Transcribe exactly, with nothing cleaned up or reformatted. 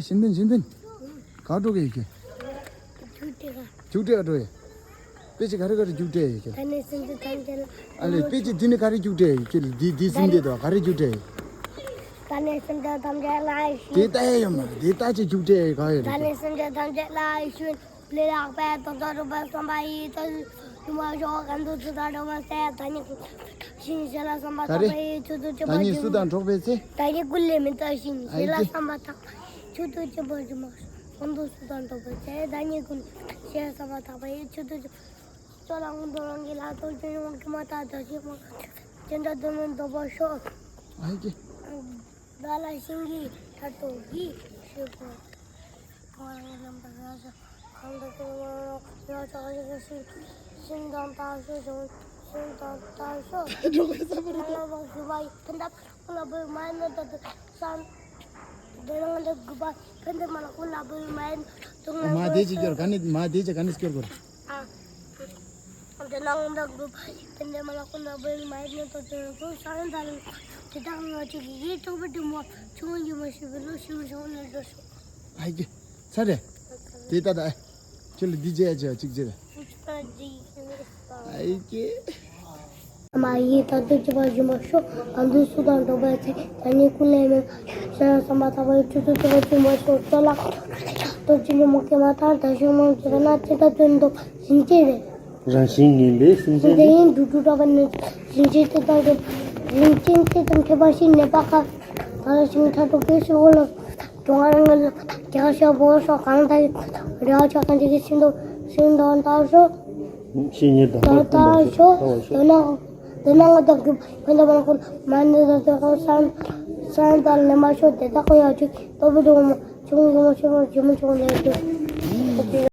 ཤིན་ཏན་ཤིན་ཏན། ག་འགྲོ་གི་ཡོད་ཀྱི། རྒྱུགས་སྤྲད་ག་རྒྱུགས་སྤྲད་ག་འགྲོ་ཡ། དཔེ་ཆ་ག་རེ་ག་རེ་རྒྱུགས་སྤྲད་ཡོད་ཀྱི། ད་ནས་སེམས་ཅན་ཐམས་ཅད་ལ། ཨ་ལས་དཔེ་ཆ་འདི་ནི་ག་རེ་རྒྱུགས་སྤྲད་ཡོད་ཀྱི། འདི་འདི་སེམས་འདི་དང་ག་རེ་རྒྱུགས་སྤྲད་ཡོད། ད་ནས་སེམས་ཅན་ཐམས་ཅད་ལ་ཡིད་དེ་ཆེས། ལྟ་ཡ་ཡོད་མ་རེད། དེ་ལྟ་ཅི་རྒྱུགས་སྤྲད་ཡོད་ག་ཡོད་ད་རེད། ནས་སེམས་ཅན་ཐམས་ཅད་ལ་ཡིད་ཆེས། ལས་ལྷག་པའི་དོན་དུ་རུང་བའི་བསམ་པ་ཡིས་ད་ཡུལ་མ་ཞོག་གང་དུ་ཚུལ་དང་འགྲོགས་པའི་ཚེ། ད་ཉིད་ཀུན་ལས་མི་འདའ་ཞིང་ཞེས་ལ་བསམ་པ་ཐག་པ་ཡིས་མཆོག་ཏུ་གྱུར་པར་སྦྱིན། ད་ཉིད་ཀུན་ལས་མི་འདའ་ཞིང་ཞེས་ལ་བསམ་པ་ཐག་པ་ཡིས་མཆོག་ཏུ་གྱུར་པར་སྦྱིན་པ་སོགས་གང་དུ་ཚུལ་དང་འགྲོགས་པའི་ཚེ། ད་ཉིད་ཀུན་ལས་ཞེས་ལ་བསམ་པ་ཐག་པ་ཡིས་མཆོག་ཏུ་གྱུར། ཅོ་ལ་སྔོན་དུ་རང་གི་ལྷ་ཚོགས་ཀྱི་ཡོངས་ཀྱི་མ་ཐག་ད་ཞིག་མ་ཅི་འདྲ་དོན་མིན་འདོད་པ་ཤོག་ཨ་ཀྱེ། བདག་ལ་ཤིང་གི་ཁ་དོག་གི་ཤེས་པ། གང་རང་རྣམ་པར་རང་བཞིན་གང་དུ་ཀུན་རང་རང་ཡོད་ཀྱང་ཞིག་ཤིང་ཤིང་དང་རྟ་ཤོག་ཤིང་ཤིང་དང་རྟ་ཤོག་འགྲོ་དགོས་ས་མ་རེད། རྣམ་པར་གུས་པ་ཡིས་ཕན་བཏགས་ཀུན་ལ་བོས་མ་ཡིན་ནོ་ད་དུ་བསམ། འདི་རང་དུ་གུས་པ་ཡིས་ཕན་བཏགས་མ་ལ་ཀུན་ལ་བོས་མ་ཡིན་ནོ་དུ་ང་མ་དེ་ཅིག་སྐྱོར་ག་ནས་མ་དེ་ཅིག་ག་ནས་སྐྱོར་དགོས་རེད། ཨ། འདི་ནང་དུ་གུས་པ་ཡིས་ཕན་བཏགས་མ་ལ་ཀུན་ལ་བོས་མ་ཡིན་ནོ་དུ་དུ་ཀུན་ས་ཡིན་ད་ལ་དེ་དག་ང་ཅིག་ཡིད་ཐོག་པ་དུ་མོ་ཆུང་ཡིན་མ་ཤེས་པའི་ལོ་ཤིང་ཤོག་ནས་འགྲོ་ཤོག་ཨ་ཀྱེ། ཚར་རེད། དེ་ལྟ་ད་ཨེ། ཁྱོད་ལ་འདི་བྱས་བྱས་གཅིག་བྱས་རེད། ཨེ་ཀྱེ། མ་ཡིས་ད་དུ་གཅིག་པ་སྦྱིན་པ་ཤོག་གང་དུ་སུ་དང་འགྲོགས་པའི་ཚེ། ད་ཉིད་ཀུན་ལས་མེད་ཤེས་བསམ་པ་ཐག་པ་ཡིས་མཆོག་ཏུ་གྱུར་པར་སྦྱིན་པ་ཤོག་ཅོ་ལ་ཏོག་ཅི་ནི་མོ་ཀེ་མ་ཐང་ད་ཤོག་མོ་ཅི་ག་ན་ཅི་ད་དོན་དུ་བྱིན་གྱིས་རེད། རང་བཞིན་ངན་པའི་སེམས་ཅན་དེ་ནི་ཡིན་དུ་དུ་གྲགས་པ་ནི་བྱིན་གྱིས་ཅི་ད་དོན་རིན་ཆེན་གཏེར་དང་མཁས་པ་ཞིག་ནད་པ་ཁ། ད་ལ་ཤིང་ཁྲ་དྲུག་པའི་ཤོག་ལ། ཀྲུང་ཧྭ་རང་ངོས་ལ་རྒྱ་ཤ་བོ་སོགས་གང་ལྟར་རེ་བ་ཆོག་གང་ཅིག་གི་ཤིང་ཏོག་ཤིང་ཏོག་ལྟ་ཤོག་ཤིང་ཉེར་དང་ལྟ་ལྟ་ཤོག་དེ་ན་དེ་ན་ང་དག་གི་ཕན་ཐོགས་མང་པོ་མ་ནི་ད་དེ་ཁོ་སང་སང་ད་ལེ་མ་ཤོག་དེ་དག་གོ་ཡག་ཅིག་ལྟོ་བུ་དུ་མོ་ཆུང་གི་མོ་ཆུང་གི་མོ་ཆུང་ལེ་ཏུ།